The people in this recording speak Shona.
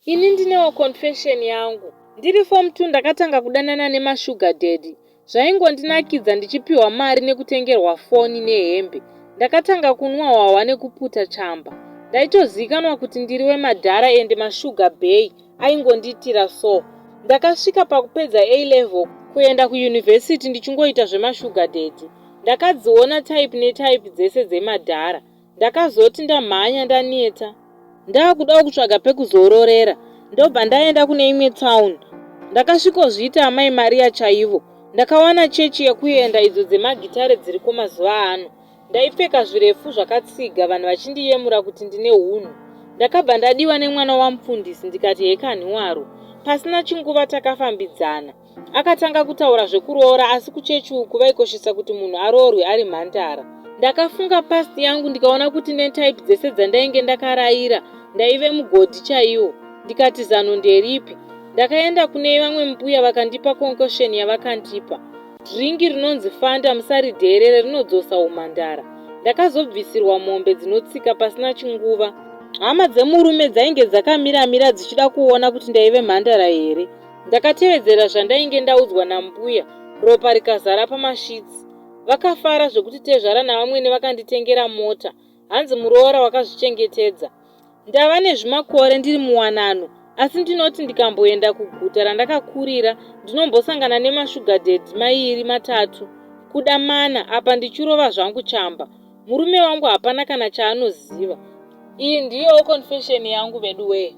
Ini ndinewo confession yangu. Ndiri form 2 ndakatanga kudanana nemasugar daddy. Zvaingondinakidza ndichipiwa mari nekutengerwa foni nehembe. Ndakatanga kunwa hwahwa nekuputa chamba. Ndaitozikanwa kuti ndiri wemadhara ende masugar bay aingondiitira so. Ndakasvika pakupedza A level kuenda kuuniversity ndichingoita zvemashuga daddy. Ndakadziona type netype dzese dzemadhara. Ndakazoti ndamhanya ndaneta ndakudawo kutsvaga pekuzororera ndobva ndaenda kune imwe town. Ndakasvikozviita amai Maria chaivo. Ndakawana chechi yekuenda idzo dzemagitare dziriko mazuva ano. Ndaipfeka zvirefu zvakatsiga vanhu vachindiyemura kuti ndine hunhu. Ndakabva ndadiwa nemwana wamufundisi ndikati hekanhi waro. Pasina chinguva takafambidzana. Akatanga kutaura zvekuroora asi kuchechi uku vaikoshesa kuti munhu aroorwe ari mhandara. Ndakafunga past yangu ndikaona kuti netype dzese dzandainge ndakaraira ndaive mugodhi chaiwo. Ndikati zano nderipi? Ndakaenda kune vamwe mbuya vakandipa concoction yavakandipa. Drink rinonzi Fanta musaridheerere rinodzosa umhandara. Ndakazobvisirwa mombe dzinotsika pasina chinguva. Hama dzemurume dzainge dzakamira-mira dzichida kuona kuti ndaive mhandara here. Ndakatevedzera zvandainge ndaudzwa nambuya, ropa rikazara pamashitsi. Vakafara zvekuti tezvara navamwene vakanditengera mota, hanzi muroora wakazvichengetedza. Ndava nezvimakore ndiri muwanano asi ndinoti ndikamboenda kuguta randakakurira ndinombosangana nemashuga daddy mairi matatu kuda mana apa ndichirova zvangu chamba. Murume wangu hapana kana chaanoziva. Iyi ndiyowo confession yangu veduwee.